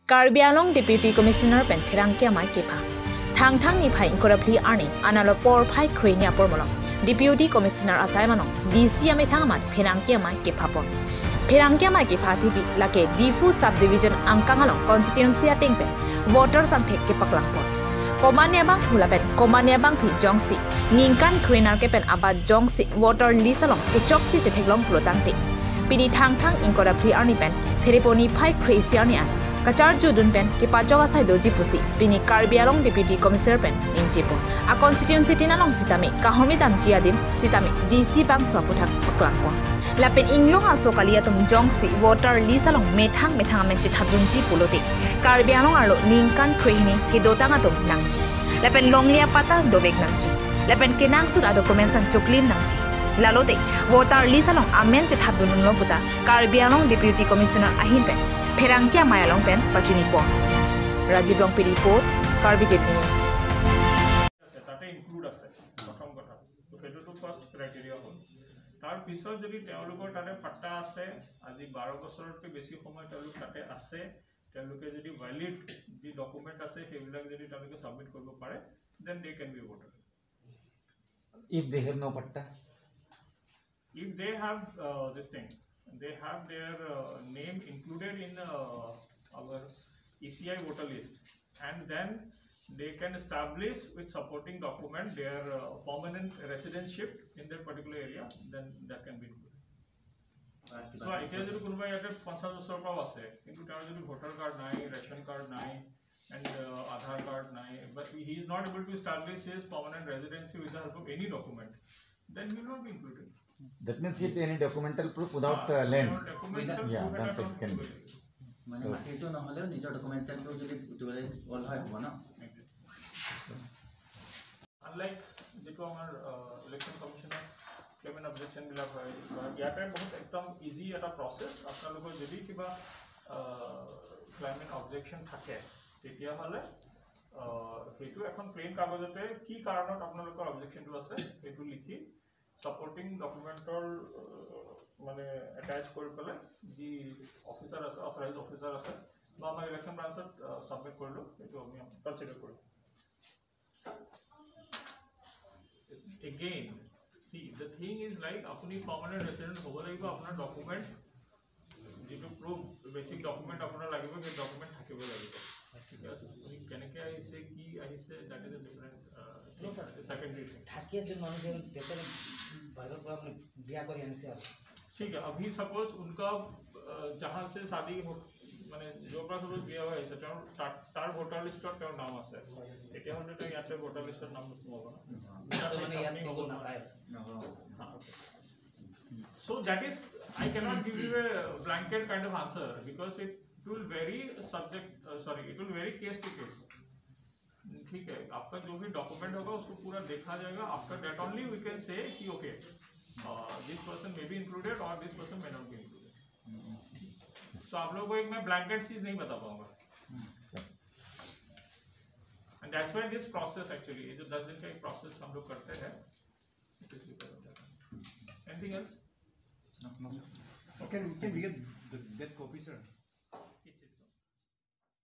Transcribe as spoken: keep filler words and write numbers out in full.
Karbi Anglong Deputy Commissioner pen pherangke amei kepha. Thangthang niphai ingkoi ra phli arni analo porphai kre-hini apor malom Deputy Commissioner asai manong D C amethang amat pherangke amei kephapon. Pherangke amei kepha athe pi lake Diphu Subdivision angkang along constituency ateng pen voter sangthek kepaklangpon. Komatne abangphu lapen komatne abangpi jongsi ningkan kre-nerkep pen abat jongsi voter list along kechokche chetheklong pulotangte, pini Thangthang ingkoi ra phli arni pen Thereponi phai kre-isi arni an kacharjudun pen kepachok asai doji pusi pini Karbi Anglong Deputy Commissioner pen ningjepon. A constituency tin along sitame kahormi damji adim sitame D C bangso aphuthak paklangpon. Lapen inglong aso kali atum jongsi voter list along methang methang amen chethapdunji pulote Karbi Anglong arlo ningkan kre-hini kedotang atum nangji. Lapen longle apatta dovek nangji. Lapen kenangsot a-documents an choklim nangji. Lalote voter list along amen chethapdunlo puta Karbi Anglong Deputy Commissioner ahin pen pherangke amei along pen pachinipon. Rajiv Rongpi report, Karbi Daily News. আছে, তাতে ইনক্লুড আছে প্ৰথম কথা। তো সেইটোতো first criteria হ'ল। তাৰ পিছত যদি তেওঁলোকৰ তাতে পাট্টা আছে, আজি বাৰ বছৰতকৈ বেছি সময় তেওঁলোক তাতে আছে, তেওঁলোকে যদি ভেলিড যি ডকুমেণ্ট আছে সেইবিলাক যদি তেওঁলোকে ছাবমিট কৰিব পাৰে, then they can be voter. If they have no patta? If they have uh, this thing, they have their uh, name included in uh, our E C I voter list, and then they can establish with supporting document their uh, permanent residentship in that particular area, then that can be included. So এতিয়া যদি কোনোবা ইয়াতে পঞ্চাছ বছৰৰ পৰাও আছে, কিন্তু তেওঁৰ যদি ভোটাৰ কাৰ্ড নাই, ৰেচন কাৰ্ড নাই, and uh, Aadhaar card নাই, but he is not able to establish his permanent residency with the help of any document, then he will not be included. That means if any documental proof without uh, land. Documental Yeah, proof then এটা it can be. মানে মাটিটো নহ'লেও নিজৰ ডকুমেণ্টেলটো যদি utilise all হয়, হ'ব ন? আনলাইক যিটো আমাৰ ইলেকশ্যন কমিশ্যনৰ পেমেণ্ট অবজেকশ্যনবিলাক হয়, বা ইয়াতে বহুত একদম ইজি এটা প্ৰচেছ। আপোনালোকৰ যদি কিবা ক্লাইমেট অবজেকশ্যন থাকে, তেতিয়াহ'লে আহ, সেইটো এখন প্লেইন কাগজতে কি কাৰণত আপোনালোকৰ অবজেকশ্যনটো আছে সেইটো লিখি ছাপৰ্টিং ডকুমেণ্টৰ মানে এটাচ কৰি পেলাই যি অফিচাৰ আছে, অথৰাইজ অফিচাৰ আছে বা আমাৰ ইলেকশ্যন ব্ৰাঞ্চত ছাবমিট কৰিলোঁ, সেইটো আমি কনচিডাৰ কৰিম। Again, see, the thing is like আপুনি পাৰ্মানেণ্ট ৰেচিডেণ্ট হ'ব লাগিব, আপোনাৰ ডকুমেণ্ট যিটো প্ৰুফ, বেচিক ডকুমেণ্ট আপোনাৰ লাগিব, সেই ডকুমেণ্ট থাকিব লাগিব। ঠিক আছে, আপুনি কেনেকে আহিছে, কি আহিছে, that is a different thing, secondary thing. থাকি আছে মানুহ যে দেশৰ বাহিৰৰ পৰা মানে বিয়া কৰি আনিছে আৰু। ঠিক আছে, अभी सपोज उनका जहाँ से शादी हो, মানে য'ৰ পৰা ছাপোজ বিয়া হৈ আহিছে, তেওঁৰ তাৰ, তাৰ ভোটাৰ লিষ্টত তেওঁৰ নাম আছে, তেতিয়াহ'লে তেওঁ ইয়াতে ভোটাৰ লিষ্টত নাম নোসোমাব ন? মানে ইয়াত দিব নাপায়। So that is, I cannot give you a blanket kind of answer because it will vary subject, uh, sorry, it will vary case to case. ठीक है, आपका जो भी डॉक्यूमेंट होगा उसको पूरा देखा जाएगा। After that only we can say कि okay, uh, this person may be included or this person may not be included. So आप लोगों को एक मैं ब्लैंकेट चीज नहीं बता पाऊंगा। And that's why this process actually, ये जो दस दिन का एक प्रोसेस हम लोग करते हैं। Anything else? So can, can we get the, that copy, sir?